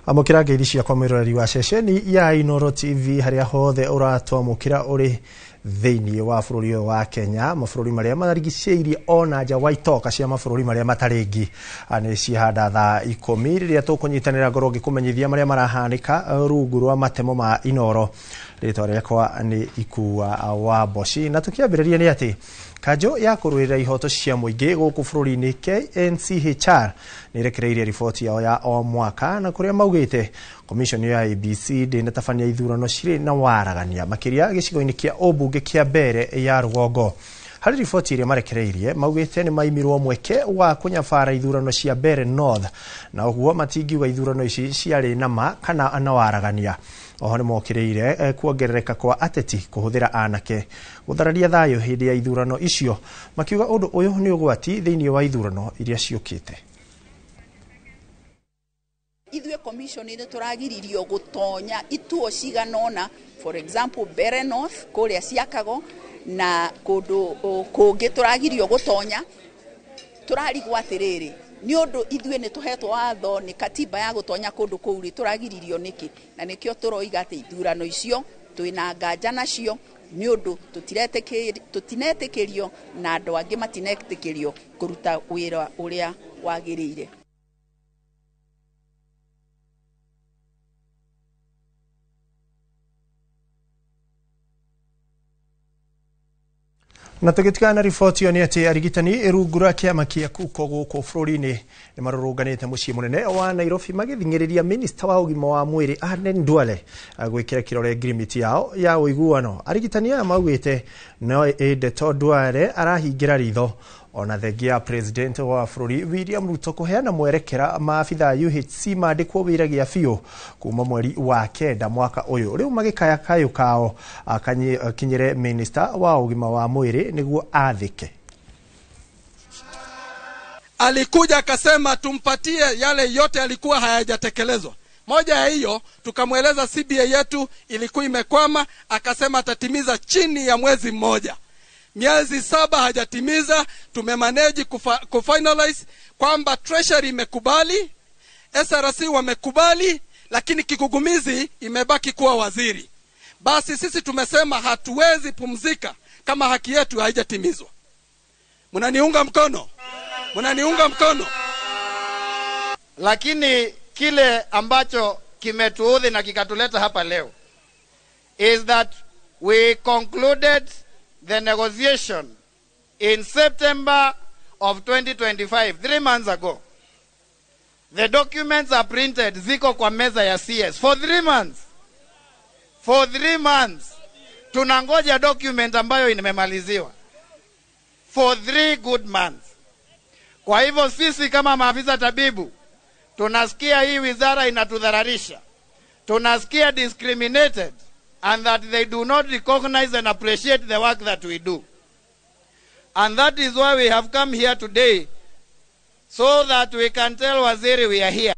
Amũkĩra ngeithi ciakwa mwĩroreri wa ceceni ya Inooro TV harĩa hothe ũratwamũkĩra ũrĩ thĩinĩ wa bũrũri ũyũ wa Kenya, mabũrũri marĩa marigicĩirie ona nja wa itoka cia mabũrũri marĩa matarĩ nĩ cihanda thaa 10 rĩrĩa tũkũnyitanĩra ngorwo ngĩkũmenyithia marĩa marahanĩka rungu rwa matemo ma Inooro. Rĩtwa rĩakwa nĩ Ikua wa Mboci, na tũkĩambĩrĩria nĩ atĩ kanjũ ya kũrũĩrĩra ihoto cia mũingĩ gũkũ bũrũri-inĩ KNCHR nĩ ĩrekereirie riboti yao ya o mwaka, na kũrĩa maugĩte commission ya IEBC ndĩnatabania ithurano cirĩ na waragania makĩria gĩcigo-inĩ kĩa ũmbunge kĩa Mbere ya rũgongo. Harĩ riboti ĩrĩa marekereirie maugĩte nĩ maimirwo mweke wa kũnyabara ithurano cia Mbere North, na ũguo matingiuga ithurano ici ciarĩ na ma kana na waragania. Oho nĩ mokĩrĩire kuongerereka kwa ateti kũhũthĩra anake gũthararia thayũ hĩndĩ ya ithurano icio, makiuga ũndũ ũyũ nĩ ũgwati thĩinĩ wa ithurano iria ciũkĩte. Ithuĩ commission nĩ tũragiririo gũtonya ituo cigana ũna, for example Mbere North kũrĩa ciakago na kũndũ kũngĩ tũragirio gũtonya. Tũrarigwo atĩrĩrĩ, nĩ ũndũ ithuĩ nĩ tũhetwo watho nĩ katiba ya gũtonya kũndũ kũu rĩ, tũragiririo nĩkĩ? Na nĩkĩo tũroiga atĩ ithurano icio twĩna nganja nacio, nĩ ũndũ tũtinetĩkĩrio na andũ angĩ matinetĩkĩrio kũruta wĩra ũrĩa wagĩrĩire. Na tũgĩtigana na riboti ĩyo nĩ atĩ arigitani rungu rwa kĩama kĩa KUKO gũkũ bũrũri-inĩ nĩ marũrũnganĩte mũciĩ mũnene wa Nairobi magĩthing'ĩrĩria minista wa ũgima wa mwĩrĩ Aden Duale gwĩkĩra kĩrore ngirimiti yao ya ũiguano. Arigitani aya maugĩte no ĩndeto Duale arahingĩra ritho ona thengia ya president wa bũrũri William Ruto kũheana mwerekera maabitha UHC mandĩkwo wĩra gĩa biũ kuma mweri wa 9 mwaka ũyũ. Rĩu magĩkaya kayũ kao akinyĩre minista wa ũgima wa mwĩrĩ nĩguo athĩke. Alikuja akasema tumpatie yale yote yalikuwa hayajatekelezwa. Moja ya hiyo tukamweleza CBA yetu ilikuwa imekwama, akasema atatimiza chini ya mwezi mmoja. Miezi 7 hajatimiza. Tumemanage kufinalize kwamba Treasury imekubali, SRC wamekubali, lakini kigugumizi imebaki kuwa waziri. Basi sisi tumesema hatuwezi pumzika kama haki yetu haijatimizwa. Mnaniunga mkono? Mnaniunga mkono? Lakini kile ambacho kimetuudhi na kikatuleta hapa leo is that we concluded the negotiation in September of 2025, 3 months ago. The documents are printed, ziko kwa meza ya CS for 3 months. For 3 months. Tunangoja document ambayo imemaliziwa. For 3 good months. Kwa hivyo sisi kama maafisa tabibu, tunasikia hii wizara inatudhararisha. Tunasikia discriminated, and that they do not recognize and appreciate the work that we do. And that is why we have come here today, so that we can tell Waziri we are here.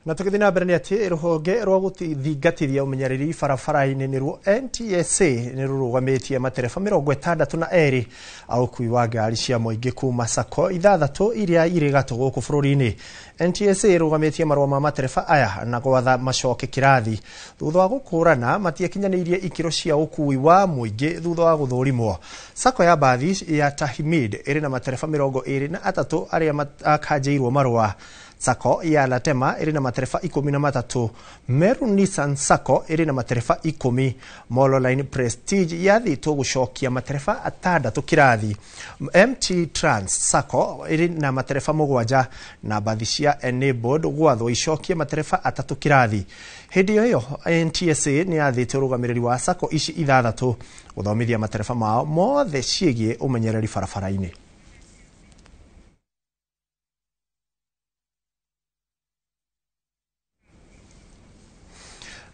Na tũgĩthiĩ na mbere nĩ atĩ rũhonge rwa gũthingatithia ũmenyereri barabara-inĩ nĩruo NTSA nĩ rũrũgamĩtie matereba 62 a ũkui wa ngari cia mũingĩ kuma sacco 6 iria irĩ gatũ gũkũ bũrũri-inĩ. NTSA ĩrũgamĩtie marũa ma matereba aya na gwatha macoke kĩrathi thutha wa gũkũrana matiakinyanĩirie ikĩro cia ũkui wa mũingĩ thutha wa gũthũrimwo. Sacco ya bathi ya Tahimid ĩrĩ na matereba 23 arĩa makanjĩirwo marũa. Sacco ya Latema ĩrĩ na matereba 13, Meru Nissan Sacco ĩrĩ na matereba 10, Molo Line Prestige yathĩtwo gũcokia matereba 6 kĩrathi, MT Trans Sacco ĩrĩ na matereba 7 na bathi cia Enabled gwathwo icokie matereba 3 kĩrathi. Hĩndĩ ĩyo NTSA nĩ yathĩte ũrũgamĩrĩri wa sacco ici 6 gũthomithia matereba mao mothe ciĩgiĩ ũmenyereri barabara-inĩ.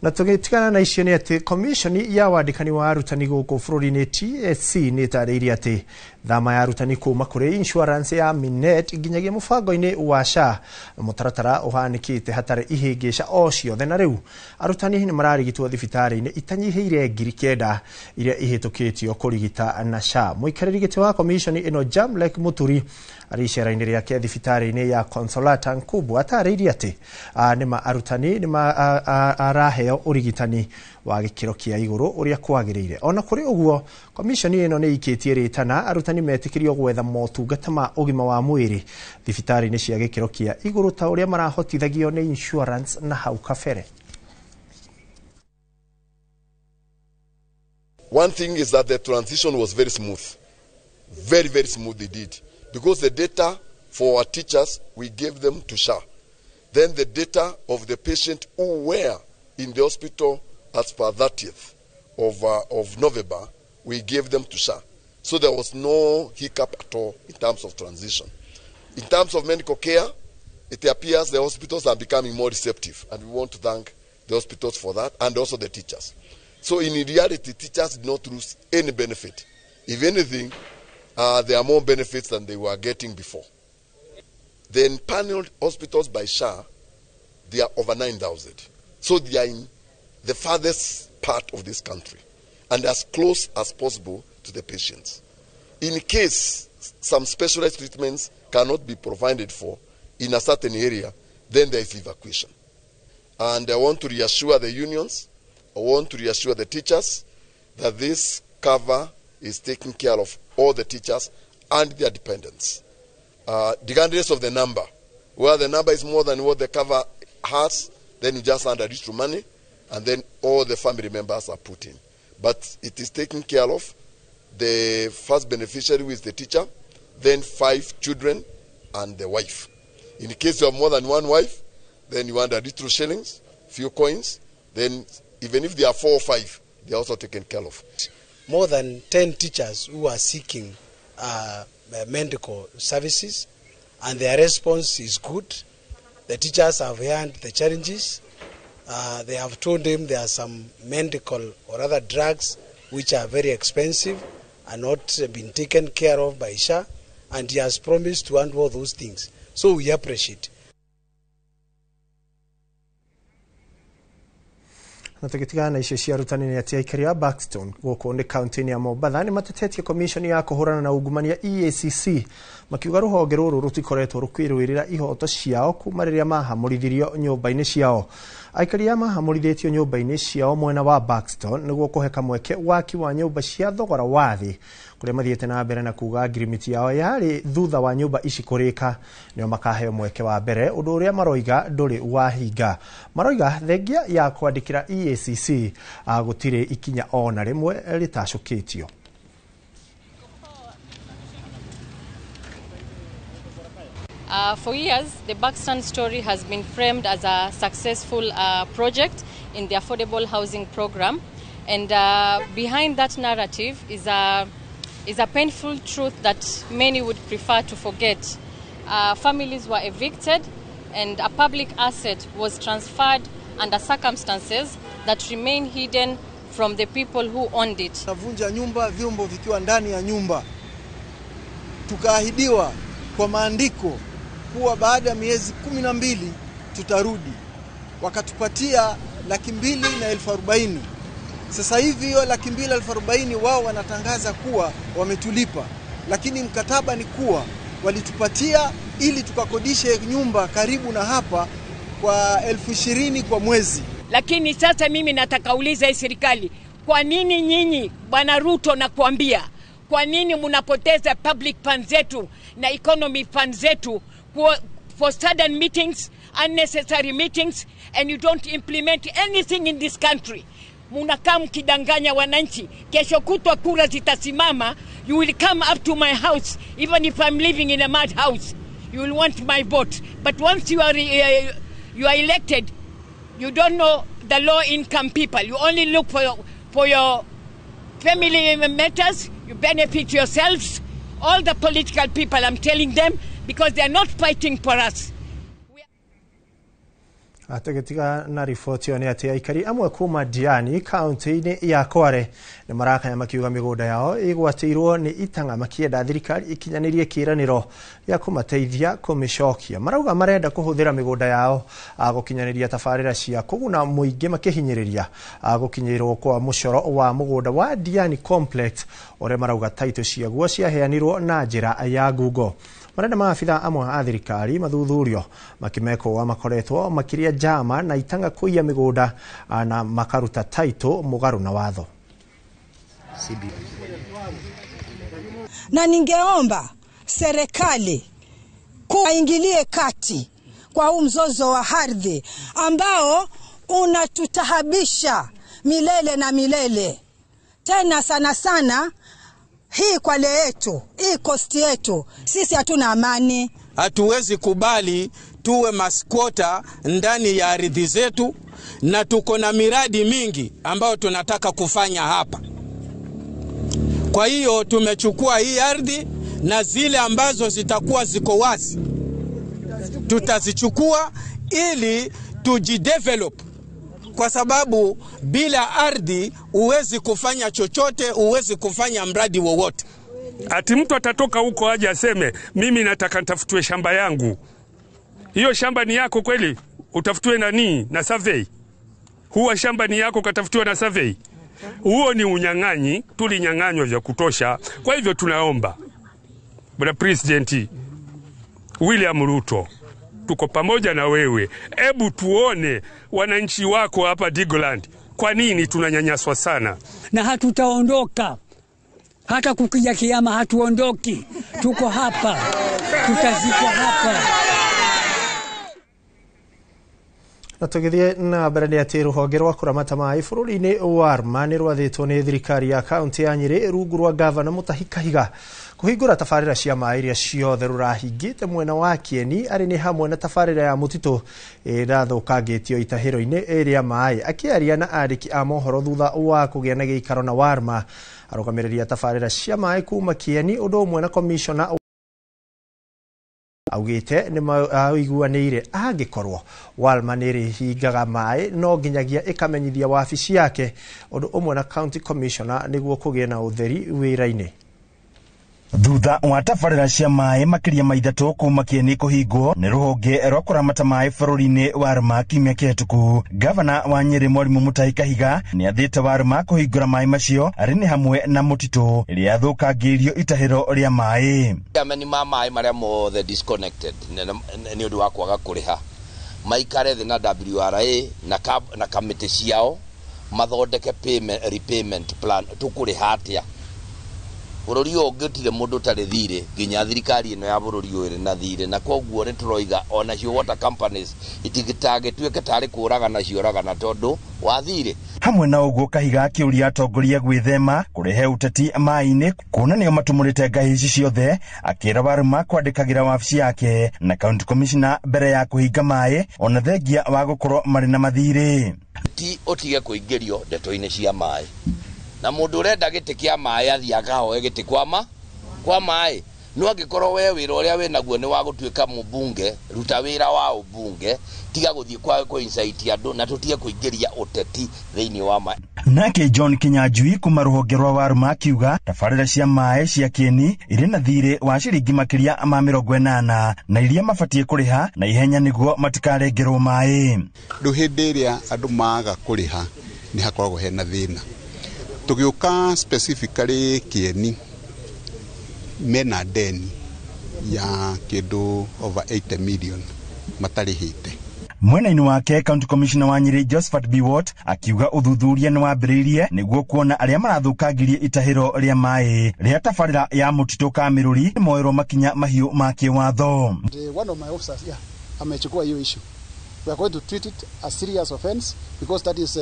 Na tũgĩtigana na icio nĩ atĩ komishoni ya wandĩkani wa arutani gũkũ bũrũri-inĩ TSC nĩ ĩtarĩirie atĩ thama ya arutani kuma kũrĩ insurance ya Minet nginyagia mũbango-inĩ wa SHA mũtaratara ũhanĩkĩte hatarĩ ihĩngĩca o ciothe, na rĩu arutani nĩ mararigitwo thibitarĩ-inĩ itanyihĩire 9,000 iria ihĩtũkĩtio kũrigita na SHA. Mũikarĩri gĩtĩ wa komishoni ĩno Jamlek Muturi arĩ icera-inĩ rĩake thibitarĩ-inĩ ya Consolata Nkubu atarĩirie atĩ nĩma arutani nĩma araheo ũrigitani wa gĩkĩro kĩa igũrũ ũrĩa kwagĩrĩire. Ona kũrĩ ũguo, komishoni ĩno nĩ ĩikĩtie rĩtana arutani metĩkĩrio gwetha motungata ma ũgima wa mwĩrĩ thibitarĩ-inĩ cia gĩkĩro kĩa igũrũ ta ũrĩa marahotithagio nĩ insurance na hau kabere. One thing is that the transition was very smooth. Very, very smooth indeed. Because the data for our teachers, we gave them to SHA. Then the data of the patient who were in the hospital as per 30th of November, we gave them to SHA. So there was no hiccup at all in terms of transition. In terms of medical care, it appears the hospitals are becoming more receptive, and we want to thank the hospitals for that, and also the teachers. So in reality, teachers did not lose any benefit. If anything, there are more benefits than they were getting before. The empaneled hospitals by SHA, they are over 9,000. So they are in the farthest part of this country and as close as possible to the patients. In case some specialized treatments cannot be provided for in a certain area, then there is evacuation. And I want to reassure the unions, I want to reassure the teachers that this cover is taking care of all the teachers and their dependents. Regardless of the number, where the number is more than what the cover has, then you just add additional money, and then all the family members are put in. But it is taken care of. The first beneficiary is the teacher, then 5 children and the wife. In case you have more than one wife, then you add additional shillings, few coins, then even if there are 4 or 5, they are also taken care of. More than 10 teachers who are seeking medical services, and their response is good. The teachers have heard the challenges. They have told them there are some medical or other drugs which are very expensive and not been taken care of by SHA, and he has promised to handle those things. So we appreciate. Na tũgĩtigana na icio cia arutani nĩ atĩ aikari a Buxton gũkũ nĩ kaunti-inĩ ya Mombatha nĩ matetetie komishoni ya kũhũrana na ungumania EACC makiuga rũhonge rũrũ rũtikoretwo rũkĩrũĩrĩra ihoto ciao kuma rĩrĩa mahamũrithirio nyũmba-inĩ ciao. Aikari aya mahamũrithĩtio nyũmba-inĩ ciao mwena wa Buxton nĩguo kũhe kamweke waki wa nyũmba cia thogora wa thĩ kũrĩa mathiĩte na mbere na kuga ngirimiti yao yarĩ thutha wa nyũmba ici kũrĩka nĩo makaheo mweke wa mbere, ũndũ ũrĩa maroiga ndũrĩ wahinga. Maroiga thengia ya kwandĩkĩra EACC gũtirĩ ikinya ona rĩmwe rĩtacũkĩtio. For years, the Buxton story has been framed as a successful project in the affordable housing program. And behind that narrative is a painful truth that many would prefer to forget. Families were evicted and a public asset was transferred under circumstances that remain hidden from the people who owned it. Navunja nyumba, vyombo vikiwa ndani ya nyumba. Tukaahidiwa kwa maandiko kuwa baada ya miezi 12 tutarudi. Wakatupatia 240,000. Sasa hivi hiyo 240,000 wao wanatangaza kuwa wametulipa, lakini mkataba ni kuwa walitupatia ili tukakodishe nyumba karibu na hapa kwa 20,000 kwa mwezi. Lakini sasa mimi nataka uliza hii serikali, kwa nini nyinyi Bwana Ruto nakuambia, kwa nini mnapoteza public funds zetu na economy funds zetu for sudden meetings, unnecessary meetings, and you don't implement anything in this country? Munakaa mkidanganya wananchi. Kesho kutwa kura zitasimama, you will come up to my house, even if I'm living in a mad house, you will want my vote. But once you are elected, you don't know the low income people. You only look for your family matters. You benefit yourselves. All the political people, I'm telling them, because they are not fighting for us. Tũgĩtiga na riboti ĩyo nĩ atĩ aikari amwe kuma Diani kaunti-inĩ ya Kware nĩ marakaya makiuga mĩgũnda yao ĩgwatĩirwo nĩ itang'a makĩenda thirikari ikinyanĩrie kĩĩranĩro gĩa kũmateithia kũmĩcokia. Marauga marenda kũhũthĩra mĩgũnda yao gũkinyanĩria tabarĩra cia kũguna mũingĩ makĩhinyĩrĩria gũkinyĩrwo kwa mũcoro wa mũgũnda wa Diani Complex ũrĩa marauga taitũ ciaguo ciaheanirwo na njĩra ya ngungo. Marenda maabitha amwe a thirikari mathuthurio makĩmekũa makoretwo makĩrĩa njama na itang'a kũiya mĩgũnda na makaruta taitũ mũgarũ na watho. Na ningeomba serikali kuingilie kati kwa huu mzozo wa ardhi ambao unatutahabisha milele na milele, tena sana sana hii Kwale yetu, hii kosti yetu, sisi hatuna amani. Hatuwezi kubali tuwe maskwota ndani ya ardhi zetu, na tuko na miradi mingi ambayo tunataka kufanya hapa. Kwa hiyo tumechukua hii ardhi na zile ambazo zitakuwa ziko wazi tutazichukua ili tujidevelop, kwa sababu bila ardhi huwezi kufanya chochote, huwezi kufanya mradi wowote. Ati mtu atatoka huko aje aseme mimi nataka nitafutue shamba yangu. Hiyo shamba ni yako kweli? Utafutue na nini? Na survey? Huwa shamba ni yako katafutiwa na survey? Huo ni unyang'anyi, tulinyang'anywa vya kutosha. Kwa hivyo tunaomba Bwana President William Ruto, tuko pamoja na wewe. Ebu tuone wananchi wako hapa Digoland, kwa nini tunanyanyaswa sana? Na hatutaondoka. Hata kukija kiama hatuondoki. Tuko hapa. Tutazikwa hapa. Na tũgĩthiĩ na mbere nĩ atĩ rũhonge rwa kũramata maĩ bũrũri-inĩ wa Arma nĩ rwathĩtwo nĩ thirikari ya kaunti ya Nyĩrĩ rungu rwa gavana Mutahi Kahiga kũhingũra tabarĩra cia maĩ iria ciothe rũrahingĩte mwena wa Kieni arĩ nĩ hamwe na tabarĩra ya mũtitũ ĩrathũkangĩtio itahĩro-inĩ rĩa maĩ. Akĩaria na andĩki a mohoro thutha wa kũgĩa na gĩikaro na Warma, arũgamĩrĩri a tabarĩra cia maĩ kuma Kieni ũndũ ũmwe na komishona augĩte nĩ maiguanĩire angĩkorwo Walma nĩ ĩrĩhingaga maĩ no nginyagia ĩkamenyithia wabici yake ũndũ ũmwe na county commissioner nĩguo kũgĩe na ũtheri wĩra-inĩ. Thutha wa tabarĩra cia maĩ makĩria ma ithatũ kuma Kieni kũhingwo nĩ rũhonge rwa kũramata maĩ bũrũri-inĩ wa Arma kiumia kĩhĩtũku, gavana wa Nyĩrĩ Mwarimũ Mutahi Kahiga nĩ athĩte Warma kũhingũra maĩ macio arĩ nĩ hamwe na mũtitũ ĩrĩa yathũkangĩirio itahĩro rĩa maĩ. Ameni ma maĩ marĩa mothe disconnected nĩ ũndũ wa kwaga kũrĩha maikare thĩ na WRA na kamĩtĩ ciao mathondeke repayment plan. Tũkũrĩha atĩa? Bũrũri ũyũ ũngĩtire mũndũ ũtarĩ thirĩ nginya thirikari ĩno ya bũrũri ũyũ ĩrĩ na thirĩ, na koguo nĩ tũroiga onacio water companies itigĩtagĩtuĩke tarĩ kũragana cioragana tondũ wa thirĩ. Hamwe na ũguo Kahiga akĩũria atongoria gwĩthema kũrehe ũteti maĩ-inĩ kuona nĩo matumũrĩte ngahi ici ciothe, akĩra Warma kwandĩkagĩra wabici yake na county commissioner mbere ya kũhinga maĩ ona thengia wa gũkorwo marĩ na mathirĩ. Ti ũtige kũingĩrio ndeto-inĩ cia maĩ, na mũndũ ũrenda gĩtĩ kĩa maĩ athiĩ akahoe gĩtĩ kwa maĩ. No angĩkorwo we wĩra ũrĩa wĩnaguo nĩ wa gũtuĩka mũmbunge, ruta wĩra wa ũmbunge, tiga gũthiĩ kwa kũ-incite andũ na tũtige kũingĩria ũteti thĩinĩ wa maĩ. Nake John Kinyanjui kuma rũhonge rwa Warma akiuga tabarĩra cia maĩ cia Kieni irĩ na thirĩ wa ciringi makĩria ma 80 na iria mabatiĩ kũrĩha na ihenya nĩguo matikarengerwo maĩ. Rĩu hĩndĩ ĩrĩa andũ maga kũrĩha nĩ hakoragwo hena thĩna. Tũgĩũka specifically Kieni mena deni ya kĩndũ over 80 million matarĩhĩte. Mwena-inĩ wake County Commissioner wa Nyĩrĩ Josephat Biwott akiuga ũthuthuria nĩ wambĩrĩirie nĩguo kuona arĩa marathũkangirie itahĩro rĩa maĩ rĩa tabarĩra ya mũtitũ Kamĩrũri moerwo makinya mahiũ ma kĩwatho. One of my officers here amechukua hiyo issue. We are going to treat it as serious offense because that is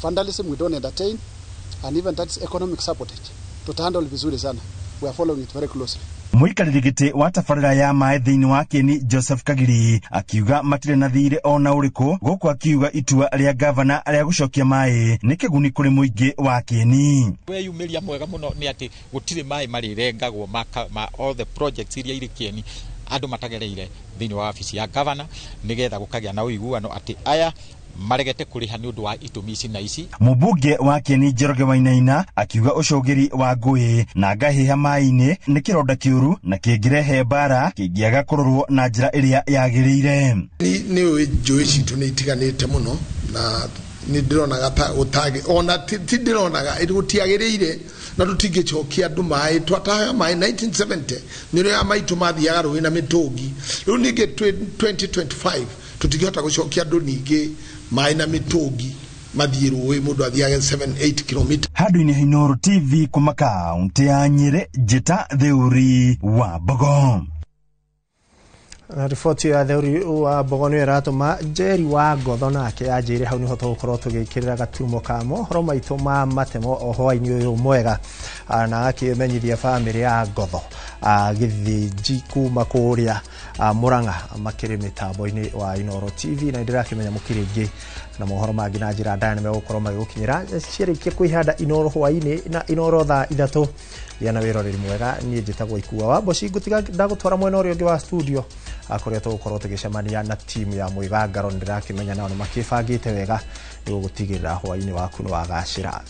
vandalism we don't entertain, and even that is economic sabotage. Tutahandle vizuri sana. We are following it very closely. Mũikarĩri gĩtĩ wa tabarĩra ya maĩ thĩinĩ wa Kieni Joseph Kagiri akiuga matirĩ na thirĩ ona ũrĩkũ, gũkũ akiuga itua rĩa gavana rĩa gũcokia maĩ nĩ kĩguni kũrĩ mũingĩ wa Kieni. Weyumĩria mwega mũno nĩ atĩ gũtirĩ maĩ marĩrengagwo ma all the projects iria irĩ Kieni. Andũ matagereire thĩinĩ wa wabici ya gavana, nĩgetha gũkagĩa na ũiguano atĩ aya maregete kũrĩha nĩ ũndũ wa itũmi ici na ici. Mũmbunge wa Kieni Njoroge Wainaina akiuga ũcũgĩri wa ngũĩ na ngahĩha maĩ-inĩ nĩ kĩronda kĩũru na kĩngĩrehe mbara kĩngĩaga kũrorwo na njĩra ĩrĩa yagĩrĩire. Nĩ ũĩ njũĩ citũ nĩ itiganĩte mũno, na nĩ ndĩronaga ta gũtagĩ ona ti ndĩronaga gũtiagĩrĩire, na tũtingĩcokia andũ maĩ. Twatahaga maĩ 1970, nĩ ũrĩa maitũ mathiaga rũĩ na mĩtũngi. Rĩu ningĩ 2025 tũtingĩhota gũcokia andũ ningĩ maĩ na mĩtũngi mathiĩ rũĩ, mũndũ athiage 7-8 kilomita. Handũ-inĩ ha Inooro TV kuma kaũntĩ ya Nyĩrĩ, njĩta Theuri wa Mbogo. Na riboti ya Theuri wa Mbogo nĩyo ĩratũma Njeri wa Ngotho nake anjĩre hau nĩho tũgũkorwo tũgĩkĩrĩra gaturumo ka mohoro maitũ ma matemo o hwaĩ-inĩ ũyũ mwega, na akĩmenyithia bamĩrĩ ya Ngotho Gĩthĩnji kuma kũrĩa Murang'a makĩrĩ mĩtambo-inĩ wa Inooro TV, na nĩndĩrakĩmenya mũkĩrĩ ingĩ na mohoro mangĩ na njĩra ndaya nĩmegũkorwo magĩgũkinyĩra ciarĩkia kwĩhanda Inooro hwaĩ-inĩ na Inooro thaa 3. Gĩa na wĩroreri mwega. Niĩ njĩtagwo Ikua wa Mboci, ngũtiga ndagũtwara mwena ũrĩa ũngĩ wa studio kũrĩa tũgũkorwo tũgĩcemania na timu ya Mwĩgangaro. Nĩndĩrakĩmenya nao nĩmakĩbangĩte wega nĩguo gũtigĩrĩra hwaĩ-inĩ waku nĩwagacĩra.